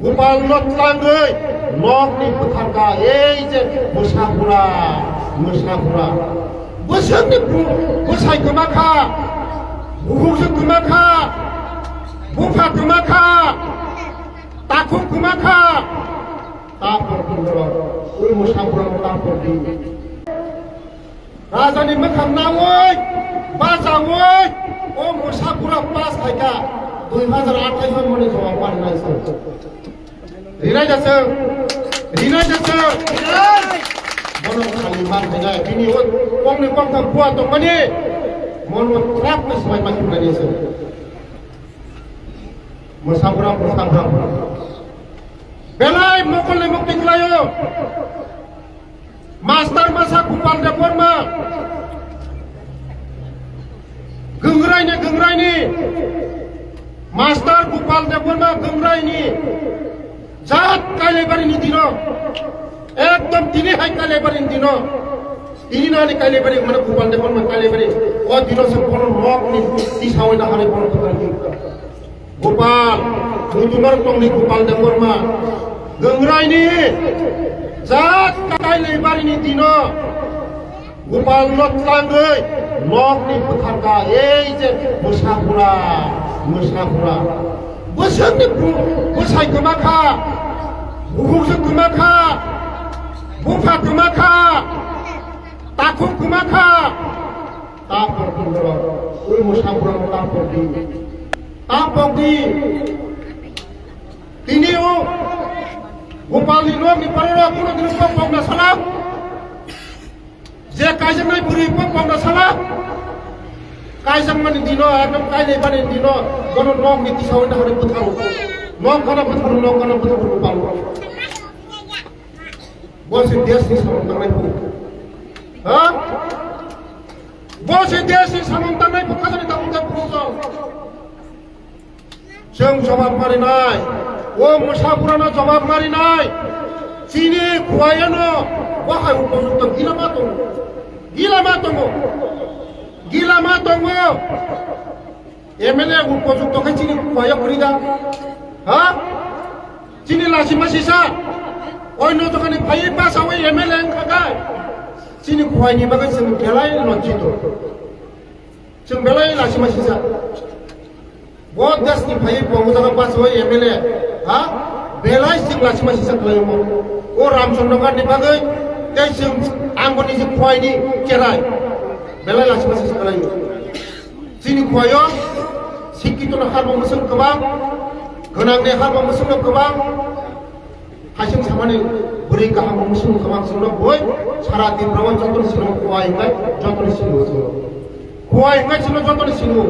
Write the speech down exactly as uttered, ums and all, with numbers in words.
Gopal no tlangwi nokni bwtharkha, ei je bwsa bura, bwsa bura. Bwswkni bu-, bwsai kwma kha, bukhuk se kwma kha, bupha kwma kha, takhuk kwma kha. Tapor di borok, ui bwsa bura no tapor di. Rajani mwkhang naui, bachaui, o bwsa bura pass khaikha, dui hajar athais mani jawab mani naising. Rinai jaswk, rinai jaswk. Bono khali man khainai, bini o kongni kongtham bua tongmani, mono trap khe swbai ma khibnani se. Mwsa bura, bwsa bura. Belai mokol ni mukti khlaio. Master masa Gopal Debbarma, Gangrai ni, Gangrai ni. Master Gopal Debbarma Gangrai ni. Jat Kailaibari ni dino. Ekdom tini hai Kailaibari ni dino. Tini nani Kailaibari, mane Gopal Debbarma Kailaibari. O dino se bono nok ni tisa oi na hare bono tukar di. Gopal, mutumar tongni Gopal Debbarma, Gangrai ni, jat Kailaibari ni dino, Gopal no tlangwi, nok ni bwtharkha, ei je bwsa bura, bwsa bura. Bwswkni bu-, bwsai kwma kha, bukhuk se kwma kha, bupha kwma kha, takhuk kwma kha. Tapor di borok, ui bwsa bura no tapor di. Tapok di. Tini o Gopal ni nok ni parora kuno dino pok pok na sala. Je kaijaknai bwrwi pok pok na sala. Kaijakmani dino, ekdom Kailaibari dino, bono nok ni tisa oi na hare bwtharo. Nok gana bwtharo, nok gana bwtharo Gopal. Bo se desh ni samung tangnai phu. Ha? Bo se desh ni samung tangnai phu, khajani tabuk tabuk phu. Chwng jawab marinai, o mwsa burano jawab marinai. Chini khuaiyano bahai upojukto gila ma tongo. Gila ma tongo. Gila ma tongo. M L A upojukto khe chini khuaio kwrwi da. Ha? Chini lachima sisa. Oino jokani phaiwi basawi M L A wngkha khe. Chini khuaini bagwi chwng belai lojjito. Chwng belai lachima sisa. Bo deshni phaiwi bo jaga bachawi M L A, ha? Belai chwng lachima sisa khlaio mo. O Ramchandra Ghat ni bagwi tei chwng ang bo niji khuaini cherai. Belai lachima sisa khlaio. Chini khuaio sikkito ni harbo mwswng kwbang, gwnang ni harbo mwswng kwbang. Haising samani bwrwi kaham wng swngo kwbang chwngno boi sara Tripura o joto ni swngo khuai hwnkhai joto ni swngo chwngno. Khuai hwnkhai chwngno joto ni swngo.